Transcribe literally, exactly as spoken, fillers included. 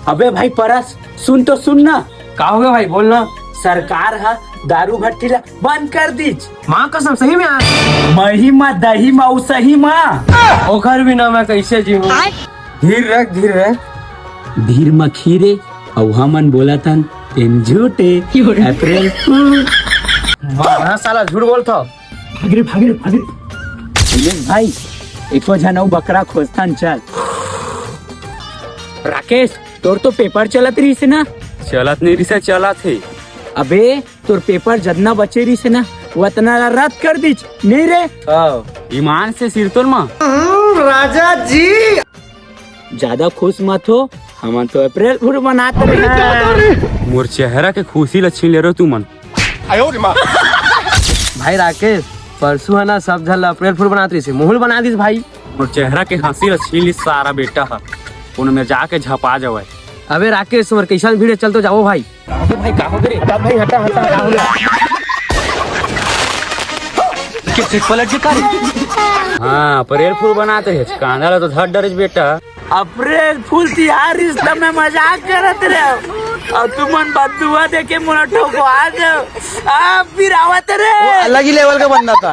अबे भाई परस, सुन तो सुन ना। का होगे भाई, बोल ना। सरकार ह दारू भट्टी ला बंद कर दीच। माँ कसम, सही में यार। मही मा दही मा उसही मा। ओकर बिना मैं कैसे जीऊँ? धीर रख, धीर रख। धीर म खीरे, अउ हमन बोलत हन तेन झूठे। अप्रैल फूल। वाह, साला झूठ बोलत हव। भाग रे, भाग रे, भाग रे। विनेश भाई, एको झन अउ बकरा खोजथन, चल। राकेश, तोर तो पेपर चलत रहिस हे ना? चलत नइ रहिस हे, चलत हे। अबे, तोर पेपर जतना बचे रहिस हे ना, वतना ला रद्द कर दीच, नहीं रे? हाँ। ईमान से सिरतोन मा। हम्म, राजा जी। ज्यादा खुश मत हो, हमन तो अप्रैल फूल मनात रहे। मोर चेहरा के खुशी ल छीन ले रहो तुमन। भाई राकेश, परसों ह ना सब झन ल अप्रैल फूल बनात रहिस हे, मोहू ल बना दिस भाई। मोर चेहरा के हंसी ल छीन लिस सारा बेटा ह, कोनो मेर जाके झपा जावय। अबे राकेश, मोर कैसन भीड़ हे, चल तो जावो भाई। का होगे भाई, का होगे रे? का भाई, हटा, हटा, का होगे? के सीट पलट के का रे? हाँ, अप्रैल फूल बनात रहे, कांदा ला तो धर डरेच बेटा। अप्रैल फूल तिहार रिश्ता में मजाक करत रहे, अउ तुमन बदुआ देके मोला ठोकवा दे। आ, फिर आवत रे। वो अलग ही लेवल का बंदा था।